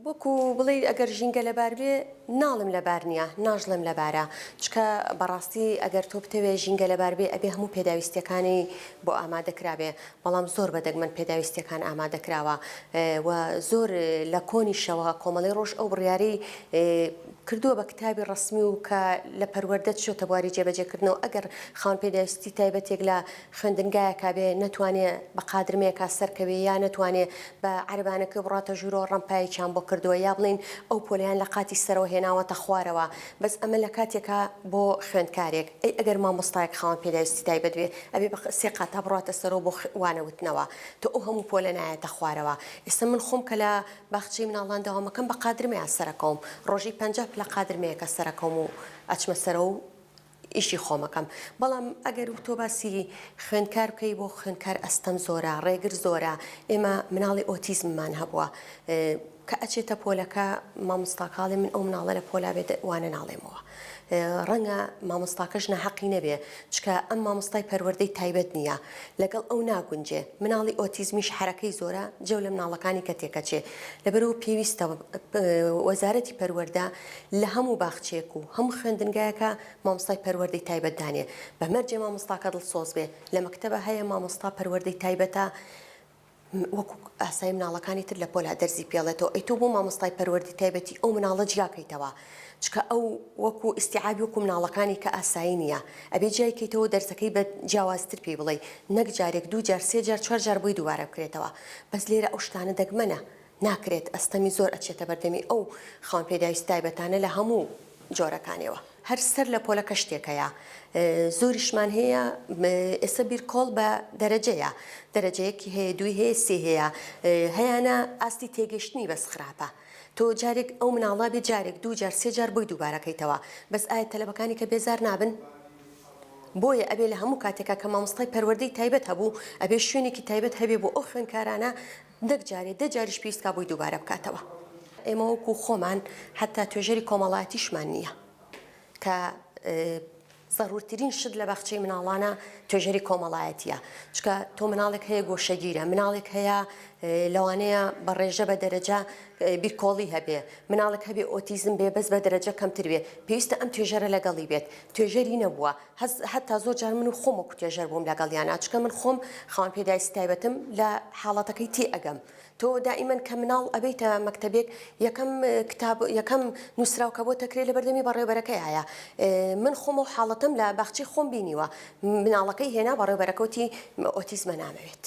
وەکو بڵێی ئەگەر ژینگە لەبار بێ ناڵێم لەبار نیە ناشڵێم لەبارە چکە بەڕاستی ئەگەر تۆ بتەوێ ژینگە لەبار بێ ئەبێ هەموو پێداویستیەکانی بۆ ئامادە کرابێ بەڵام زۆر بە دەگمەن پێداویستیەکان ئامادە کراوە و زۆر لە کۆنیشەوە کۆمەڵەی ڕۆژ ئەو بڕیارەی کردووە بە کتابی ڕەسمی و کە لە پەروەردە چۆتە بواری جێبەجێکردنەوە ئەگەر خاوەن پێداویستی تایبەتێک لە خوێندنگایەکا بێ نەتوانێ بە قادرمەیەکا سەرکەوێ یا نەتوانێ بە عەرەبانەکەی بڕاتە ژوورەوە ڕەمپایەکیان بۆ کردووە یا بڵێین ئەو پۆلەیان لە قاتی سەرەوە هێناوەتە خوارەوە بەس ئەمە لە کاتێکا بۆ خوێندکارێک ئەی ئەگەر مامۆستایەک خاوەن پێداویستی تایبەت بێ ئەبێ بە سێ قاتا بڕاتە سەرەوە بۆ وانە وتنەوە تۆ ئەو هەموو پۆلە نایەتە خوارەوە ئێستا من خۆم کە لە باخچەی مناڵان دەوامەکەم بە قادرمەیا سەرەکەوم ڕۆژی 50 پلە قادرمەیەکە سەرەکەوم و ئەچمە سەرەوە و ئیشی خۆمەکەم بەڵام ئەگەر تۆ باسی خوێندکار بکەی بۆ خوێندکار ئەستەم زۆرە ڕێگر زۆرە ئێمە مناڵی ئۆتیزممان هەبووە کە ئەچێتە پۆلەکە مامۆستاکاڵێ من ئەو مناڵە لە پۆلا بێت وانە ناڵێمەوە ڕەنگە مامۆستاکەش ناحەقی نەبێ چکە ئەم مامۆستای پەروەردەی تایبەت نییە لەگەڵ ئەو ناگونجێ مناڵی ئۆتیزمیش حرەکەی زۆرە جەو لە مناڵەکانی کە تێکەچێ لەبەرەوە پێویستە وەزارەتی پەروەردە لە هەموو باخچەیەک و هەموو خوێندنگایەکا مامۆستای پەروەردەی تایبەت دانێ بە مەرجێ مامۆستاکە دڵسۆز بێ لە مەکتەبە هەیە مامۆستا پەروەردەی تایبەتە وەکو ئاسایی مناڵەکانی تر لە پۆلا دەرزی پێڵێتەوە ئەی تۆ بۆ مامۆستای پەروەردەی تایبەتی ئەو مناڵە جیاکەیتەوە چکە ئەو وەکو ئیستیعابی وەکو مناڵەکانی کە ئاسایی نییە ئەبێ جیای کەیتەوە دەرسەکەی بە جیاوازتر پێی بڵێی نەک جارێک دوو جار سێ جار چوار جار بۆی دووبارە بکرێتەوە بەس لێرە ئەو شتانە دەگمەنە ناکرێت ئەستەمی زۆر ئەچێتە بەردەمی ئەو خاوەن پێداویستی تایبەتانە لە هەموو جۆرەکانیەوە. هەر سەر لە پۆلەکە شتێک هەیە زۆریشمان هەیە ئێستا بیرکۆڵ بە دەرەجەیە دەرەجە یەکی هەیە دووی هەیە سێ هەیە هەیانە ئاستی تێگەشتنی بەس خراپە تۆ جارێک ئەو مناڵە بێ جارێک دوو جار سێ جار بۆی دووبارەکەیتەوە بەس ئایا تەلەبەکانی کە بێزار نابن؟ بۆیە ئەبێ لە هەموو کاتێکا کە مامۆستای پەروەردەی تایبەت هەبوو ئەبێ شوێنێکی تایبەت هەبێ بۆ ئەو خوێندکارانە نەک جارێ دە جاریش پێویست کا بۆی دووبارە بکاتەوە. ئێمە وەکوو خۆمان حەتتا توێژەری کۆمەڵایەتیشمان نییە کە زەروورترین شت لە باخچەی مناڵانە توێژەری کۆمەڵایەتییە. چونکە تۆ مناڵێک هەیە گۆشەگیرە، مناڵێک هەیە لەوانەیە بە ڕێژە بە دەرەجە بیرکۆڵی هەبێ، مناڵێک هەبێ ئۆتیزم بێ بەس بە دەرەجە کەمتر بێ، پێویستە ئەم توێژەرە لەگەڵی بێت. توێژەری نەبووە. هەتا زۆر جار من و خۆم وەکو توێژەر بووم لەگەڵیانا چونکە من خۆم خاوەن پێداویستی تایبەتم لە حاڵەتەکەی تێ ئەگەم تۆ دائیمەن کە مناڵ ئەبەیتە مەکتەبێک یەکەم کتاب یەکەم نووسراو کە بۆ تەکرێ لە بەردەمی بەڕێوبەرەکەیایە من خۆم ئەو حاڵەتەم لە باخچەی خۆم بینیوە مناڵەکەی هێنا بەڕێوبەرەکەوتی ئۆتیزمە نامەوێت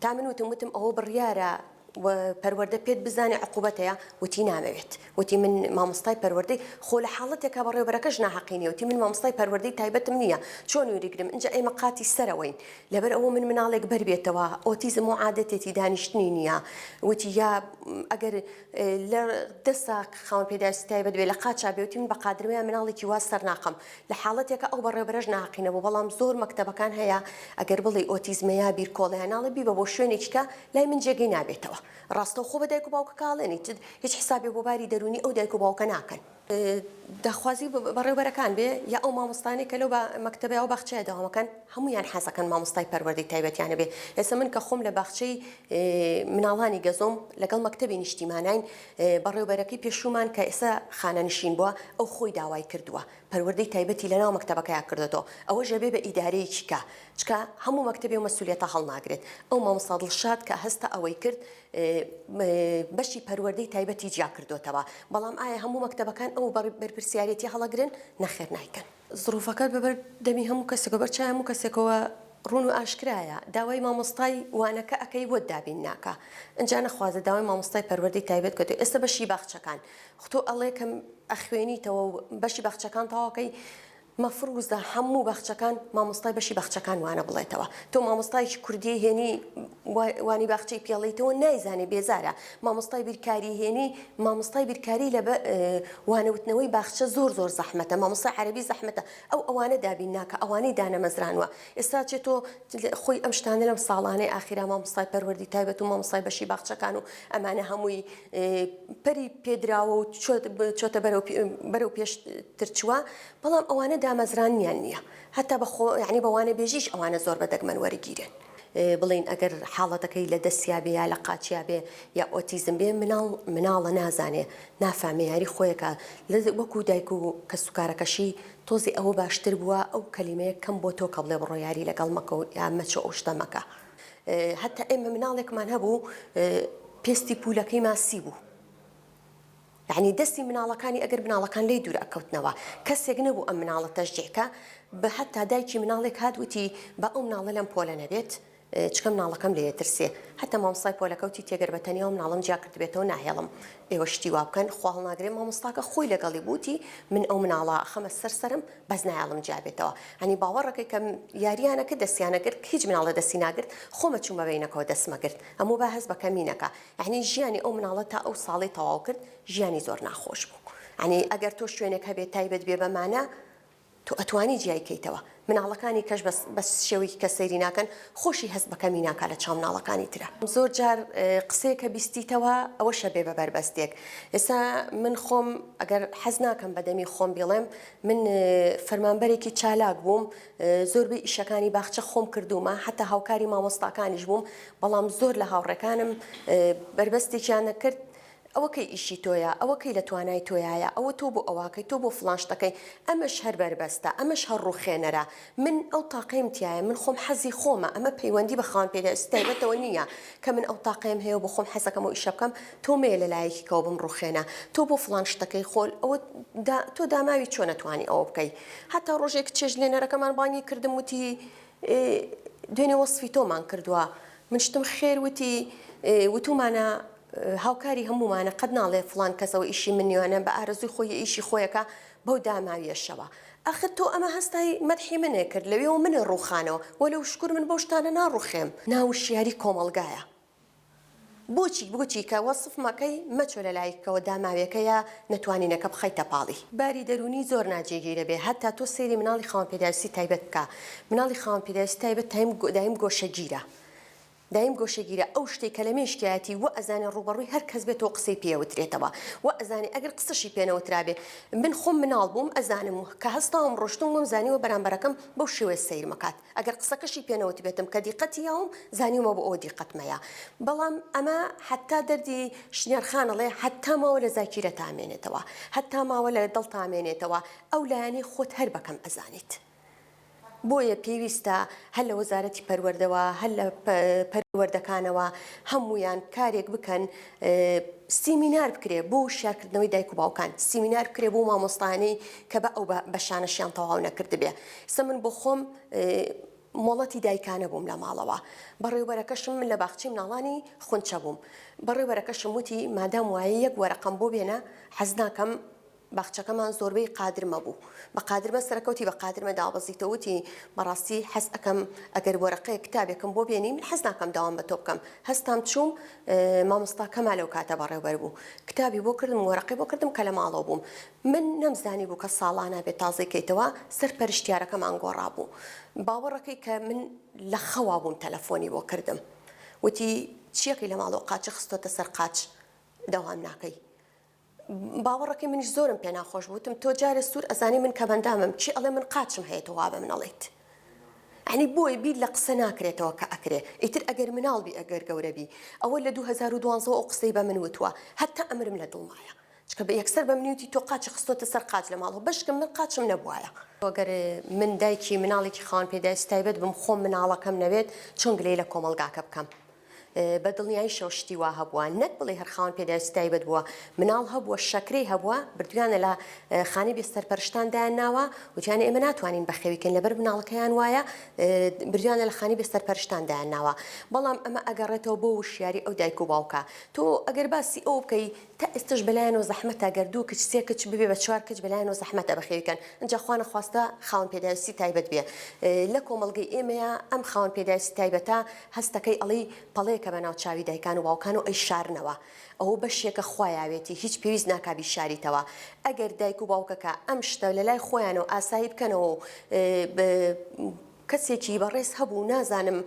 تا من وتم وتم ئەوە بڕیارە و پەروەردە پێت بزانێ عقوبەتەیە وتی نامەوێت وتی من مامۆستای پەروەردەی خۆ لە حاڵەتێکا بەڕێوبەرەکەش ناحەقی نیە وتی من مامۆستای پەروەردەی تایبەتم نییە چۆن وریگرم ئینجا ئێمە قاتی سەرەوەین لەبەر ئەوە من مناڵێک بەر بێتەوە ئۆتیزم و عادەتێتی دانیشتنی نییە وتی یا ئەگەر لە دەسا خاوەن پێداویستی تایبەت بێ لە قاچا بێ وتی من بە قادرمەیە مناڵێکی وا سەرناقەم لە حاڵەتێکا ئەو بەڕێوبەرەش ناهەقی نەبوو بەڵام زۆر مەکتەبەکان هەیە ئەگەر بڵێی ئۆتیزمە یا بیرکۆڵەیە ناڵێ بیبە بۆ شوێنێکی کە لای من جێگەی نابێتەوە ڕاستەوخۆ بە دایک و باوکەکە ئەڵێن ئیتر هیچ حسابێک بۆ باری دەروونی ئەو دایک و باوکە ناکەن. داخوازی بەڕێوبەرەکان بێ یا ئەو مامۆستانەی کە لەو مەکتەبە و باخچەیە دەوامەکەن هەموویان حەزەکەن مامۆستای پەروەردەی تایبەتیان هەبێ ئێستا من کە خۆم لە باخچەی مناڵانی گەزۆم لەگەڵ مەکتەبی نیشتیماناین بەڕێوبەرەکەی پێشوومان کە ئێستا خانەنشین بووە ئەو خۆی داوای کردووە پەروەردەی تایبەتی لەناو مەکتەبەکەیا کردۆتەوە ئەوەش ئەبێ بە ئیدارەیەکی کە چکە هەموو مەکتەبێ و مەسولیەتە هەڵناگرێت ئەو مامۆستا دڵشاد کە هەستە ئەوەی کرد بەشی پەروەردەی تایبەتی جیا کردۆتەوە بەڵام ئایا هەموو مەکتەبەکان ئەو بەرپرسیارێتی هەڵەگرن نەخێر نایکەن. زڕوفەکە بەبەر دەمی هەموو کەسێکەوە بەر چاوی هەموو کەسێکەوە ڕوون و ئاشکرایە داوای مامۆستای وانەکە ئەکەی بۆت دابین ناکا ئنجا نەخوازە داوای مامۆستای پەروەردەی تایبەت کە تۆ ئێستا بەشی باخچەکان خۆ تۆ ئەڵێ کە ئەخوێنیتەوە و بەشی باخچەکان تەواوکەی مەفروزە هەموو باخچەکان مامۆستای بەشی باخچەکان وانە بڵێتەوە تۆ مامۆستایەکی کوردی هێنی وانی باخچەی پێڵیتەوە نایزانێ بێزارە مامۆستای بیرکاری هێنی مامۆستای بیرکاری لە وانەوتنەوەی باخچە زۆر زۆر زەحمەتە مامۆستای عەرەبی زەحمەتە ئەو ئەوانە دابین ناکە ئەوانەی دانەمەزرانوە ئێستا چێ تۆ خۆی ئەم شتانە لەم ساڵانەی ئاخیرا مامۆستای پەروەردی تایبەت و مامۆستای بەشی باخچەکان و ئەمانە هەمووی پەری پێدراوە و چۆتە بەرەو پێشتر چووە بەڵام ئەوانە دامەزرانیان نییە هەتا بە خۆ یعنی بە وانەبێژیش ئەوانە زۆر بە دەگمەن وەرگیرێن. بڵێین ئەگەر حاڵەتەکەی لە دەستیا بێ یا لە قاچیا بێ یا ئۆتیزم بێ مناڵ مناڵە نازانێ نافامێ یاری خۆیەکا لە وەکو دایک و کەسوکارەکەشی تۆزێ ئەوە باشتر بووە ئەو کەلیمەیە کەم بۆ تۆ کە بڵێ بڕۆ یاری لەگەڵ مەکە و یا مەچۆ ئەو شتە مەکە هەتا ئێمە مناڵێکمان هەبوو پێستی پولەکەی ماسی بوو یەعنی دەستی مناڵەکانی ئەگەر مناڵەکان لێی دوور ئەکەوتنەوە کەسێک نەبوو ئەم مناڵە تەشجیع کا بە هەتا دایکی مناڵێک هات وتی با ئەو مناڵە لەم پۆلە نەبێت چکە مناڵەکەم لێ ئەترسێ هەتا مامۆستای پۆلەکە وتی تێگەر بە تەنیا و مناڵم جیا کردبێتەوە ناهێڵم ئێوە شتی وا بکەن خوا هەڵناگرێ مامۆستاکە خۆی لەگەڵی بوو وتی من ئەو مناڵە ئەخەمە سەر سەرم بەس نایەڵم جیا بێتەوە یانی باوەڕەکەی کە یاریانە کرد دەستیانە گرت هیچ مناڵە دەستی ناگرت خۆمە چوومە بەینەکەوە دەستمە گرت ئەموو با هەست بە کەمی نەکا یەعنی ژیانی ئەو مناڵە تا ئەو ساڵەی تەواو کرد ژیانی زۆر ناخۆش بوو یەعنی ئەگەر تۆ شوێنێک هەبێت تایبەت بێ بەمانە تۆ ئەتوانی جیای کەیتەوە مناڵەکانی کەش بەس بە شێوەیەکی کە سەیری ناکەن خۆشی هەست بە کەمی ناکا لە چاو مناڵەکانی ترا. زۆر جار قسەیەکە بیستیتەوە ئەوەشە بێ بە بەربەستێک ئێستا من خۆم ئەگەر حەز ناکەم بە دەمی خۆم بیڵێم من فەرمانبەرێکی چالاک بووم زۆربەی ئیشەکانی باخچە خۆم کردوومە حەتا هاوکاری مامۆستاکانیش بووم بەڵام زۆر لە هاوڕێکانم بەربەستێکیان نەکرد ئەوە کەی ئیشی تۆیە ئەوە کەی لە توانای تۆیایە ئەوە تۆ بۆ ئەواکەی تۆ بۆ فڵان شتەکەی ئەمەش هەر بەربەستە ئەمەش هەر ڕوخێنەرە من ئەو تاقەیم تیایە من خۆم حەزی خۆمە ئەمە پەیوەندی بە خاوەن پێداویستی تایبەتەوە نییە کە من ئەو تاقەیم هەیە و بۆ خۆم حەزەکەم ئەو ئیشە بکەم تۆ مەیە لە لایەکی کەوە بمڕوخێنە تۆ بۆ فڵان شتەکەی خۆ ئەوە دا تۆ داماوی چۆن ئەتوانی ئەوە بکەی هەتا ڕۆژێک چێژلێنەرەکەمان بانگی کردم وتی دوێنێ وەسفی تۆمان کردووە من شتم خێر وتی وتومانە هاوکاری هەموومانە قەت ناڵێ فڵان کەسەوە ئیشی من نیوانە بە ئارەزووی خۆی ئیشی خۆیەکە بەو داماویەشەوە ئەخر تۆ ئەمە هەستای مەدحی منێ کرد لەوێەوە منێ ڕووخانەوە وەلەو شکور من بەو شتانە ناڕوخێم ناوشیاری کۆمەڵگایە بۆچی بۆچی کە وەسف مەکەی مەچۆ لە لایکەوە داماوێکە یا نەتوانینەکە بخەیتە پاڵی. باری دەروونی زۆر ناجێگیرە بێ هەتا تۆ سەیری مناڵی خاوەن پێداویستی تایبەت بکە مناڵی خاوەن پێداویستی تایبەت تایم دایم گۆشەگیرە دایم گۆشەگیرە ئەو شتەی کە لە مێشکیایەتی وە ئەزانێ ڕووبەڕووی هەر کەس بێتەوە قسەی پێ ئەوترێتەوە وە ئەزانێ ئەگەر قسەشی پێ نەوترابێ من خۆم مناڵ بووم ئەزانم کە هەستاوم ڕۆشتوم وەم زانیوە بەرامبەرەکەم بەو شێوەیە سەیرمەکات ئەگەر قسەکەشی پێ نەوتبێتم کە دیقەتی یاوم زانیومە بۆ ئەوە دیقەتمەیە بەڵام ئەمە حەتا دەردی شنیار خان ئەڵێ حەتا ماوە لە زاکیرەتا ئەمێنێتەوە حەتا ماوە لە دڵتا ئەمێنێتەوە ئەو لایەنەی خۆت هەر بەکەم ئەزانیت بۆیە پێویستە هەر لە وەزارەتی پەروەردەوە هەر لە پەروەردەکانەوە هەموویان کارێک بکەن سیمینار بکرێ بۆ وشیارکردنەوەی دایک و باوکان سیمینار بکرێ بۆ مامۆستایانەی کە بە ئەو بەشانەشیان تەواو نەکردبێ سە من بۆ خۆم مۆڵەتی دایکانە بووم لە ماڵەوە بەڕێوبەرەکەشم من لە باخچەی مناڵانی خونچە بووم بەڕێوبەرەکەشم وتی مادام وایە یەک وەرەقەم بۆ بێنە حەز ناکەم باخچەکەمان زۆربەی قادرمە بوو بە قادرمە سەرەکەوتی بە قادرمە دابەزیتەوە وتی بەڕاستی حەز ئەکەم ئەگەر وەرەقەیەک کتابێکم بۆ بێنی من حەز ناکەم داوام بە تۆ بکەم هەستام چووم مامۆستا کەمال ئەو کاتە بەڕێوبەر بوو کتابی بۆ کردم وەرەقەی بۆ کردم کە لە ماڵەوە بووم من نەمزانی بوو کە ساڵانە بێ تازەی کەیتەوە سەرپەرشتیارەکەمان گۆڕابوو باوەڕەکەی کە من لە خەوا بووم تەلەفۆنی بۆ کردم وتی چیەکەی لە ماڵەوە قاچی خستۆتە سەر قاچ دەوام ناکەی باوەڕەکەی منیش زۆرم پێ ناخۆش بوو وتم تۆ جارێ سوور ئەزانی من کەمەندامم کێ ئەڵێ من قاچم هەیە تۆ وا بە من ئەڵێیت یانی بۆیە بیر لە قسە ناکرێتەوە کە ئەکرێ ئیتر ئەگەر مناڵ بی ئەگەر گەورە بی ئەوە لە 2012 ئەو قسەی بە من وتووە هەتا ئەمرم لە دڵمایە چکە بە یەکسەر بە منی وتی تۆ قاچی خستۆتە سەر قاچ لە ماڵەوە بەشکم من قاچم نەبوایە. ئەگەر من دایکی مناڵێکی خاوەن پێداویستی تایبەت بم خۆم مناڵەکەم نەبێت چۆن گلەیی لە کۆمەڵگاکە بکەم؟ بە دڵنیاییشەوە شتی وا هەبووە نەک بڵێی هەر خاوەن پێداویستی تایبەت بووە مناڵ هەبووە شەکرەی هەبووە بردویانە لە خانەی بێ سەرپەرشتان دایان ناوە وتیانە ئێمە ناتوانین بەخێوی کەین لەبەر مناڵەکەیان وایە بردویانە لە خانەی بێ سەرپەرشتان دایان ناوە بەڵام ئەمە ئەگەڕێتەوە بۆ وشیاری ئەو دایک و باوکە تۆ ئەگەر باسی ئەو بکەی تا ئێستەش بەلایانەوە زەحمەتە گەر دوو کچ سێ کچ ببێ بە چوار کچ بەلایانەوە زەحمەتە بەخێوی کەن ئینجا خوا نەخواستە خاوەن پێداویستی تایبەت بێ لە کۆمەڵگەی ئێمەیا ئەم خاوەن پێداویستی تایبەتە هەستەکەی ئەڵێی پەڵەیەکە بە ناو چاوی دایکان و باوکان و ئەیشارنەوە ئەوە بەشێکە خوا یاوێتی هیچ پێویست ناکا بیشاریتەوە ئەگەر دایک و باوکەکە ئەم شتە لەلای خۆیانەوە ئاسایی بکەنەوە و. کەسێکی بەڕێز هەبوو نازانم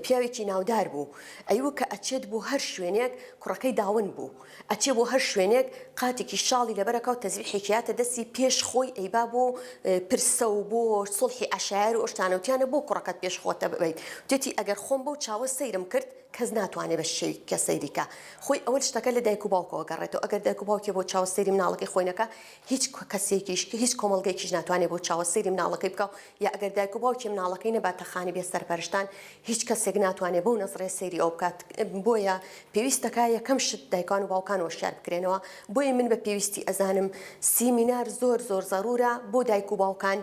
پیاوێکی ناودار بوو ئەیوو کە ئەچێت بۆ هەر شوێنێک کوڕەکەی داون بوو ئەچێ بۆ هەر شوێنێک قاتێکی شاڵی لەبەرەکا و تەزبیحێکی هاتە دەستی پێش خۆی ئەیبا بۆ پرسە و بۆ سوڵحی عەشایەر و ئەو شتانە وتیانە بۆ کوڕەکەت پێش خۆتە ببەیت وتێتی ئەگەر خۆم بەو چاوە سەیرم کرد کەس ناتوانێ بە شێوی کە سەیری کا خۆی ئەوەل شتەکە لە دایک و باوکەوە گەڕێتەوە ئەگەر دایک و باوکێ بۆ چاوە سەیری مناڵەکەی خۆی نەکا هیچ کەسێکیش هیچ کۆمەڵگەیەکیش ناتوانێ بۆ چاوە سەیری مناڵەکەی بکا و یا ئەگەر دایک و باوکێ مناڵەکەی نەباتە خانی بێ سەرپەرشتان هیچ کەسێک ناتوانێ بەو نەزڕێ سەیری ئەو بکات بۆیە پێویستەکا یەکەم شت دایکان و باوکان وەشیار بکرێنەوە بۆیە من بە پێویستی ئەزانم سیمینار زۆر زۆر زەرورە بۆ دایک و باوکان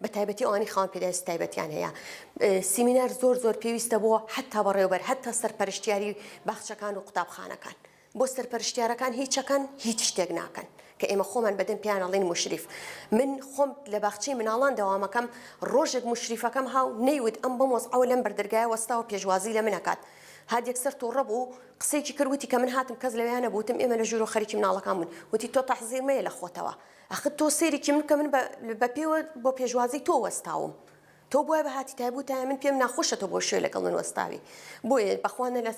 بە تایبەتی ئەوانەی خاوەن پێداویستی تایبەتیان هەیە سیمینار زۆر زۆر پێویستە بۆ حتا بەڕێوبەر حتا سەرپەرشتیاری باخچەکان و قوتابخانەکان بۆ سەرپەرشتیارەکان هیچەکەن هیچ شتێک ناکەن کە ئێمە خۆمان بەدەم پێیان ئەڵێین موشریف من خۆم لە باخچەی مناڵان دەوامەکەم ڕۆژێک موشریفەکەم هاو نەیوت ئەم بەم وەزعەوە لەم بەردەرگایە وەستاوە پێشوازی لە من ئەکات هات یەکسەر توڕە بوو قسەیەکی کرد وتی کە من هاتم کەس لەویا نەبوو وتم ئێمە لە ژوورەوە خەریکی مناڵەکان بوون وتی تۆ تەحزیر مەیە لە خۆتەوە ئەخر تۆ سەیرێکی من بکە من بە پێوە بۆ پێشوازی تۆ وەستاوم تۆ بوایە بهاتیتایە بوتایە من پێم ناخۆشە تۆ بۆ شوێ لەگەڵ من وەستاوی بۆیە بەخوا نە لە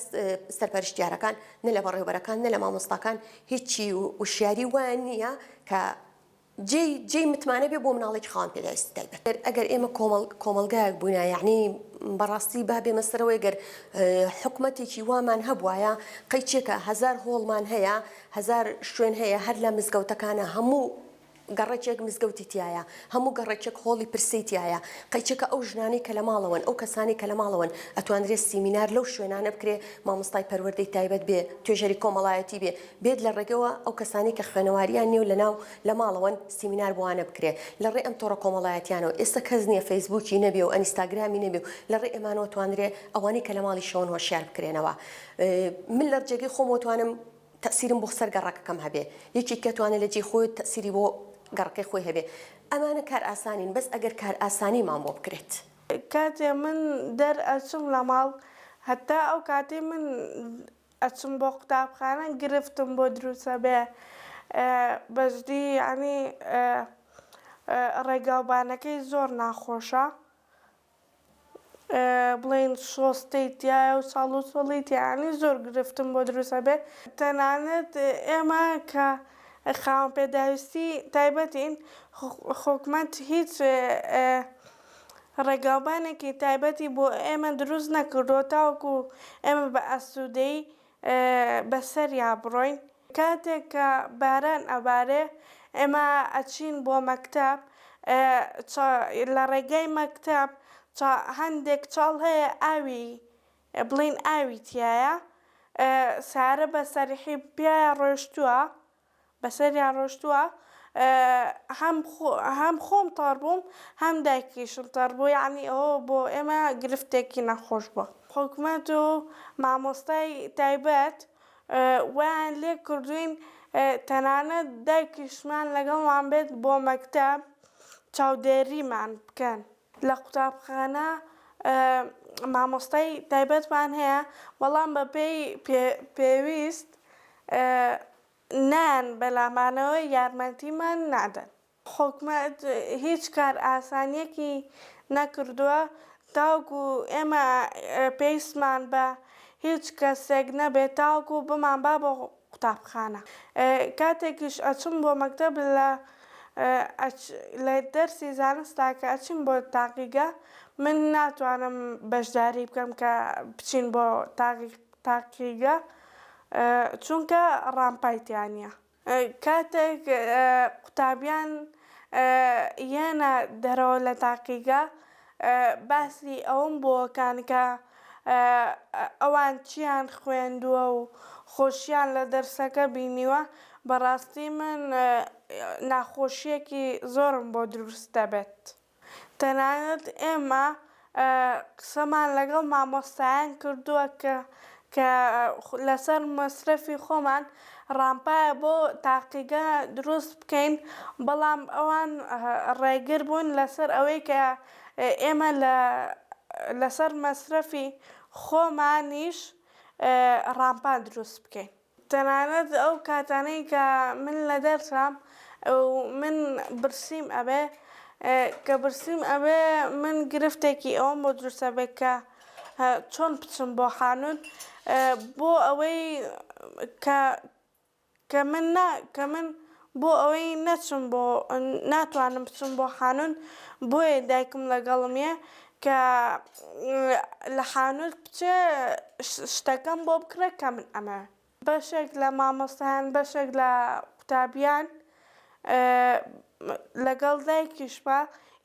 سەرپەرشتیارەکان نە لە بەڕێوبەرەکان نە لە مامۆستاکان هیچی وشیاری وایان نییە کە جێی جێی متمانە بێ بۆ مناڵێکی خاوەن پێداویستی تایبەت ئەگەر ئێمە کۆمەڵ کۆمەڵگایەک بووینە یعنی بەڕاستی با بێمە سەرەوەی گەر حکومەتێکی وامان هەبوایە قەیچێکە هەزار هۆڵمان هەیە هەزار شوێن هەیە هەر لە مزگەوتەکانە هەموو گەڕەکێک مزگەوتی تیایە، هەموو گەڕەکێک هۆڵی پرسەی تیایە، قەیچەکە ئەو ژنانەی کە لە ماڵەوەن، ئەو کەسانەی کە لە ماڵەوەن، ئەتوانرێ سیمینار لەو شوێنانە بکرێ، مامۆستای پەروەردەی تایبەت بێ، توێژەری کۆمەڵایەتی بێ، بێت لە ڕێگەوە ئەو کەسانەی کە خوێنەواریان نیە و لە ناو لە ماڵەوەن سیمینار بۆ وانە بکرێ لە ڕێی ئەم تۆڕە کۆمەڵایەتیانەوە، ئێستا کەس نیە فەیسبووکی نەبێ و ئەنیستاگرامی نەبێ و لە ڕێی ئەمانەوە توانرێ ئەوانەی کە لە ماڵیشەوەن هۆشیار بکرێنەوە. من لە جێگەی خۆمەوە توانم تەئسیرم بۆ سەر گەڕەکەکەم هەبێ، یەکێک کە توانێ لە جێی خۆی تەئسیری بۆ گەڕەکەی خۆی هەبێ، ئەمانە کارئاسانین بەس ئەگەر کارئاسانیمان بۆ بکرێت. کاتێ من دەر ئەچم لە ماڵ هەتا ئەو کاتەی من ئەچم بۆ قوتابخانە گرفتم بۆ دروست ئەبێ بەجدی یانی ڕێگاوبانەکەی زۆر ناخۆشە. بڵێین شۆستەی تیایە و چاڵ و چۆڵی تیایە یانی زۆر گرفتم بۆ دروست ئەبێ تەنانەت ئێمە کە خاوەن پێداویستی تایبەتین حکومەت هیچ ڕێگاوبانێکی تایبەتی بۆ ئێمە دروست نەکردووە تاوەکو ئێمە بە ئاسوودەیی بەسەریا بڕۆین. کاتێک کە باران ئەبارێ ئێمە ئەچین بۆ مەکتەب لە ڕێگای مەکتەب هەندێک چاڵ هەیە ئاوی بڵێین ئاوی تیایە سارە بە سەرحی پیایا ڕۆیشتووە بەسەریا ڕۆشتووە هەم هەم خۆم تەڕ بووم هەم دایکیشم تەڕ بوو یەعنی ئەوە بۆ ئێمە گرفتێکی ناخۆش بووە. حکومەت و مامۆستای تایبەت وایان لێ کردووین تەنانەت دایکیشمان لەگەڵمان بێت بۆ مەکتەب چاودێریمان بکەن. لە قوتابخانە مامۆستای تایبەتمان هەیە بەڵام بەپێی پێویست نایەن بەلامانەوە یارمەتیمان نادەن. حکومەت هیچ کارئاسانیەکی نەکردووە تاوەکو ئێمە پێویستمان بە هیچ کەسێک نەبێت تاوەکو بمانبا بۆ قوتابخانە. کاتێکیش ئەچم بۆ مەکتەب لە لە دەرسی زانستا کە ئەچین بۆ تاقیگە من ناتوانم بەشداری بکەم کە بچین بۆ تاقیگە چونکە ڕامپای تیا نیە. کاتێک قوتابیان یەنە دەرەوە لە تاقیگە باسی ئەوەم بۆ کان کە ئەوان چیان خوێندووە و خۆشیان لە دەرسەکە بینیوە بەڕاستی من ناخۆشیەکی زۆرم بۆ دروست دەبێت. تەنانەت ئێمە قسەمان لەگەڵ مامۆستایان کردووە کە کە لەسەر مەسرەفی خۆمان ڕامپایە بۆ تاقیگە دروست بکەین، بەڵام ئەوان ڕێگر بوون لەسەر ئەوەی کە ئێمە لە لەسەر مەسرەفی خۆمانیش ڕامپا دروست بکەین. تەنانەت ئەو کاتانەی کە من لە دەرسام و من برسیم ئەبێ. کە برسیم ئەبێ من گرفتێکی ئەوەم بۆ دروست ئەبێ کە چۆن بچم بۆ حانوت بۆ ئەوەی کە کە من نا کە من بۆ ئەوەی نەچم بۆ ناتوانم بچم بۆ حانوت بۆیە دایکم لەگەڵم یە کە لە حانوت بچێ شتەکەم بۆ بکڕێ کە من ئەمەوێ. بەشێک لە مامۆستایان بەشێک لە قوتابیان لەگەڵ دایکیشما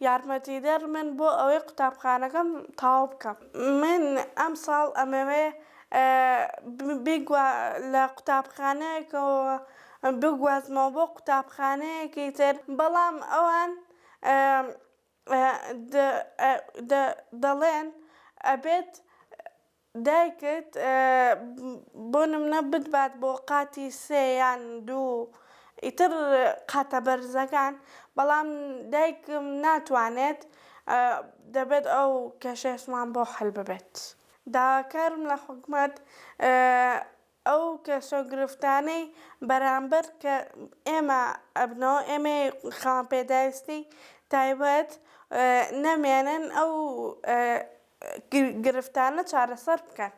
یارمەتیدەر من بۆ ئەوەی قوتابخانەکەم تەواو بکەم. من ئەمساڵ ئەمەوێ بیگوا لە قوتابخانەیەکەوە بگوازمەوە بۆ قوتابخانەیەکی تر، بەڵام ئەوان دەڵێن ئەبێت دایکت بۆ نمونە بتبات بۆ قاتی سێ یان دوو ئیتر قاتە بەرزەکان بەڵام دایکم ناتوانێت دەبێت ئەو کێشەیەشمان بۆ حەل ببێت. داواکارم لە حکومەت ئەو کێشەو گرفتانەی بەرامبەر کە ئێمە ئەبنەوە ئێمەی خاوەن پێداویستی تایبەت نەمێنن ئەو گرفتانە چارەسەر بکەن.